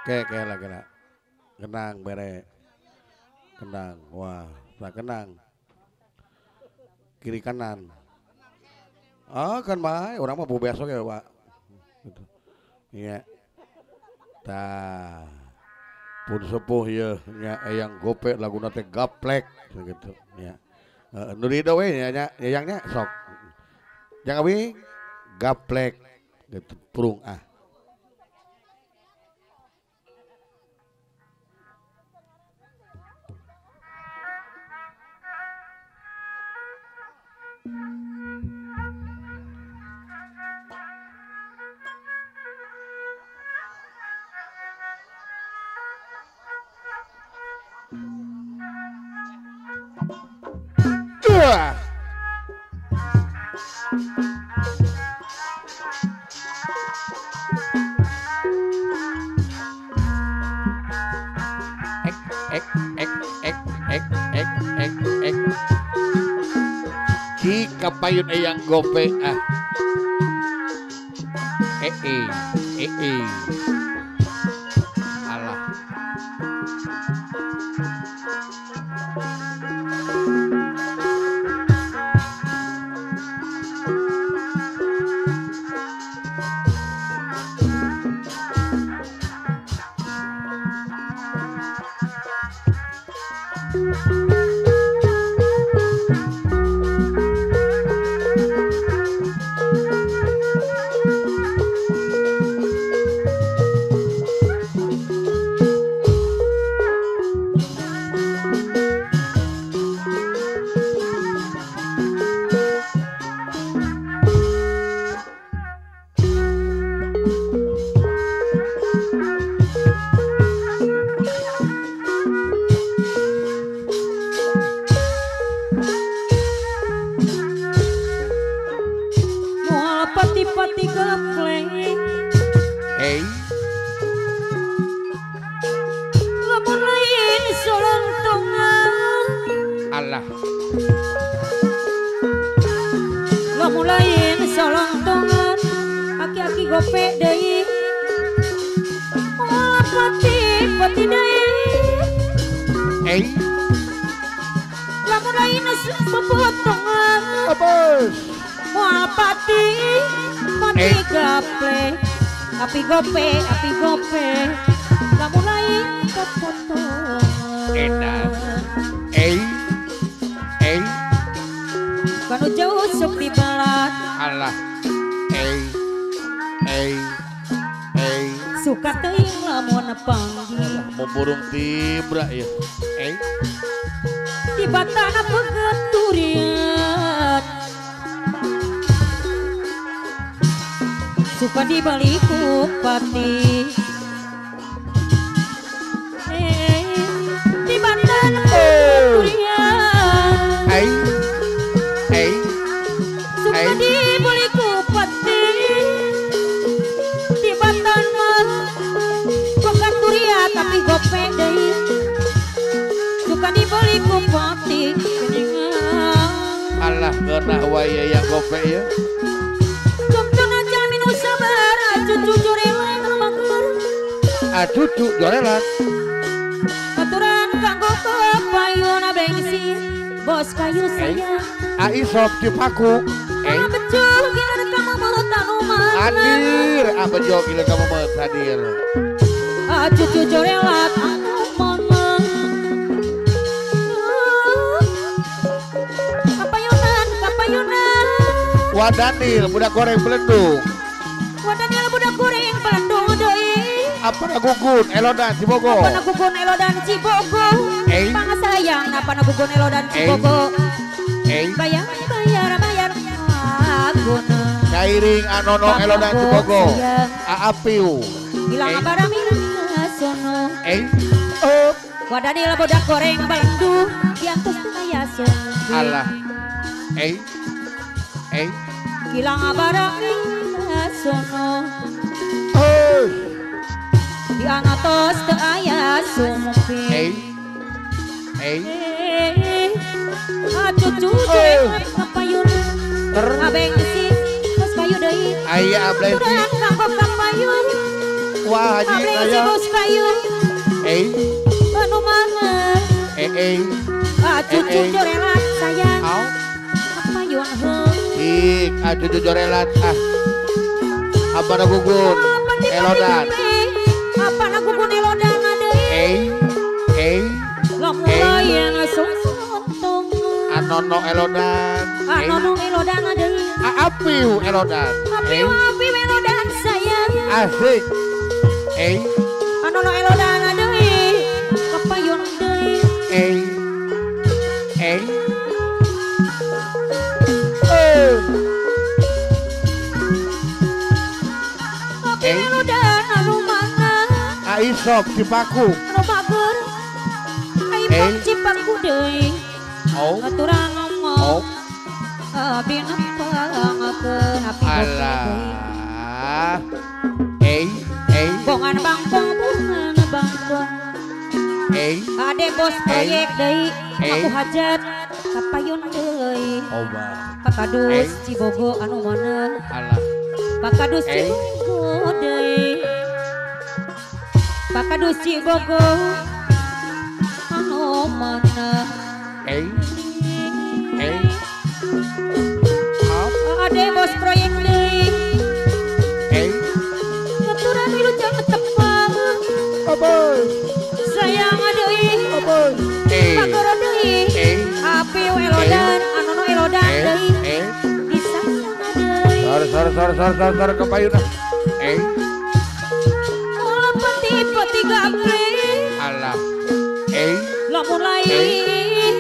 Ke lah kena. Kenang bere. Kenang. Wah, tak kenang. Kiri kanan. Ah kan bae, orang mah besok ya, Pak. Gitu. Iya. Tah. Pun sepuh ieu nya Eyang Gope laguna teh gaplek gitu nya. Nu rido we nya Eyangnya sok. Jangan we gaplek gitu prung ah. Ek ek ek ek ek ek ek ek. Ki kapayun Eyang Gope ah. Eh eh eh eh. Alah. Pati-pati gapleng. Hey. Lamun lain solontongan. Alah. Lamun lain solontongan. Aki-aki gope deui. Moal pati-pati deui. Hey. Lamun lain sepotongan. Apes. Moal pati pati gaplek, api gope, api gope, lamun lain kepotongan. Edan. Eh, eh. Kanu jauh sok dibelat. Alah. Eh, eh, eh. Suka teuing lamun panggil. Mau burung tibra ya. Eh. Di batana pegeturian. Suka dibalik kupati. Di bantan pegeturian. Eh, eh, suka dibalik kupati. Di bantan pegeturian tapi gope deui. Suka dibalik kupati. Alah geunah wae yang gope ya. Cucu jorelan mager. Ah cucu jorelan. Aturan kanggo kepayuna bensin bos kayu saya. Ah isop cipaku. Eh. Bejo gilir kamu mau tanu mana. Hadir, ah bejo gilir kamu mau hadir. Ah cucu jorelan anu mana. Kapayunan, kapayunan. Wadanil budak goreng belendung. Wadanil budak goreng belendung deui. Apa gugun elodan Cibogo. Apa gugun elodan Cibogo. Pangasayang napa gugun elodan Cibogo. Bayar bayar bayar aguna. Kairing anono elodan Cibogo. Aapiu. Hilang barang sono. Oh. Wadanil budak goreng belendung diantos teu aya sono. Alah. Hilang barang sono. Di anatos teu aya sumpi. Cucu jorelat kapayun. Abeng si bos kayu deui. Aya ablensi. Aturan kanggo kapayun. Wah haji si bos kayu. Anu mana? Cucu jorelat sayang. Kapayun heuh. Ih, cucu jorelat ah. Abana gugun elodan. Abana gugun elodan deui. Lamun lain sotong. Anono elodan. Anono elodan deui. Apiu elodan. Apiu apiu elodan sayang. Asik. Anono elodan deui. Kapayun deui. Elodan anu mana? Aisok Cipaku. Anu bager. Aipok Cipaku deui. Aturan ngomong. Abi nepangakeun api. Alah. Bongan bangkong bongan bangkong. Ade bos proyek deui. Aku hajat kapayun deui. Pak Kadus Cibogo anu mana? Alah. Pak Kadus Cibogo deui. Pak Kadus Cibogo anu mana? Ade bos proyek deui. Aturan wilujeng tepang. Sayang deui. Pagoro deui. Apiu elodan anono elodan deui. Disayang deui. Sor sor sor sor sor kapayun. Ulah peti peti gaple. Alah. Lamun lain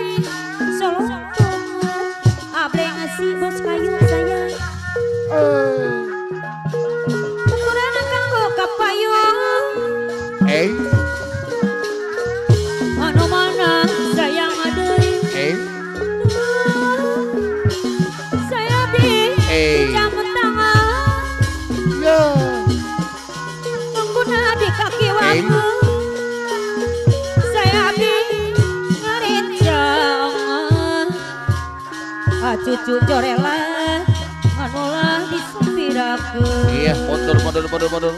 solotongan. Able ngasih bos kayu sayang. Ukuran kanggo kapayun. Anu mana sayang deui. Saya di jam tangan. Pengguna di kaki waktu. Saya di ngerincangan. Cucu jorelat anulah disupirakeun. Iya, mundur mundur mundur mundur.